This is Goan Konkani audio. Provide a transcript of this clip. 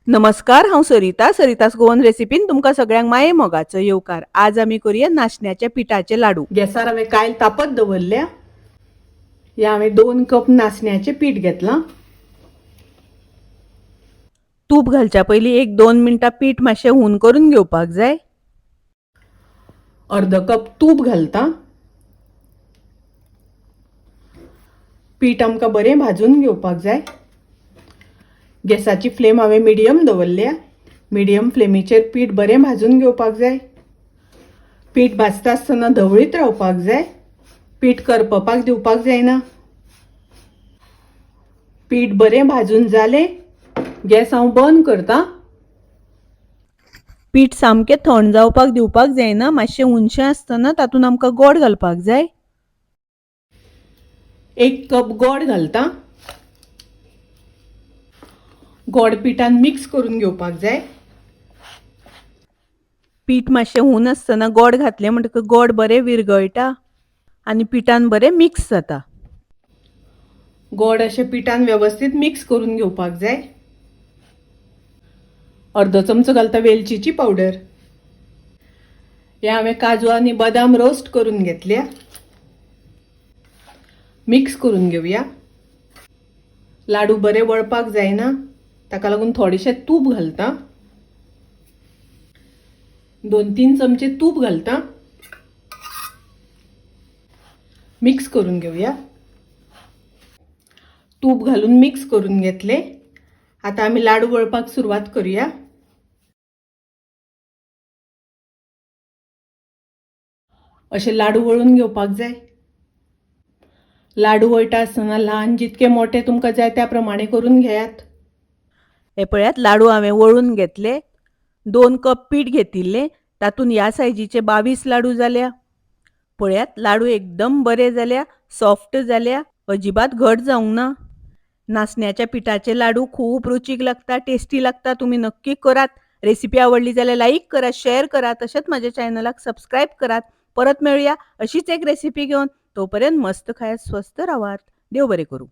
नमस्कार, हांव सरिता. सरितास गोवन रेसिपीन तुमकां सगळ्यांक माये मोगाचो येवकार. आज आमी करूया नाशण्याच्या पिठाचे लाडू. गॅसार हांवें कायल तापत दवरल्या. ह्या हांवें 2 कप नाचण्याचें पीठ घेतलां. तूप घालच्या पयलीं 1-2 मिनटां पीठ मातशें हून करून घेवपाक जाय. अर्द कप तूप घालता. पीठ आमकां बरें भाजून घेवपाक जाय. गॅसाची फ्लेम हांवें मिडियम दवरल्या. मिडियम फ्लेमीचेर पीठ बरें भाजून घेवपाक जाय. पीठ भाजता आसतना धवळीत रावपाक जाय. पीठ करपपाक दिवपाक जायना. पीठ बरें भाजून जालें, गॅस हांव बंद करता. पीठ सामकें थंड जावपाक दिवपाक जायना. मातशें हुनशें आसतना तातूंत आमकां गोड घालपाक जाय. 1 कप गोड घालता. गोड पिठान मिक्स करून घेवपाक जाय. पीठ मातशें हून आसतना गोड घातलें म्हणटकच गोड बरें विरगळटा आनी पिठान बरें मिक्स जाता. गोड अशें पिठान वेवस्थीत मिक्स करून घेवपाक जाय. अर्दो चमचो घालता वेलचीची पावडर. हे हांवें काजू आनी बदाम रोस्ट करून घेतल्या. मिक्स करून घेवया. लाडू बरे वळपाक जायना, ताका लागून थोडेशें तूप घालता. 2-3 चमचे तूप घालता. मिक्स करून घेवया. तूप घालून मिक्स करून घेतले. आता आमी लाडू वळपाक सुरवात करूया. अशे लाडू वळून घेवपाक जाय. लाडू वळटा आसतना ल्हान जितके मोठे तुमकां जाय त्या प्रमाणे करून घेयात. हे पळयात, लाडू हांवें वळून घेतले. 2 कप पीठ घेतिल्लें, तातूंत ह्या सायजीचे 22 लाडू जाल्या. पळयात, लाडू एकदम बरे जाल्या, सॉफ्ट जाल्या, अजिबात घट जावंक ना. नाचण्याच्या पिठाचे लाडू खूब रुचीक लागता, टेस्टी लागता. तुमी नक्की करात. रेसिपी आवडली जाल्यार लायक करात, शेअर करात, तशेंच म्हज्या चॅनलाक सबस्क्रायब करात. परत मेळुया अशीच एक रेसिपी घेवन. तोपर्यंत मस्त खायात, स्वस्थ रावात. देव बरें करूं.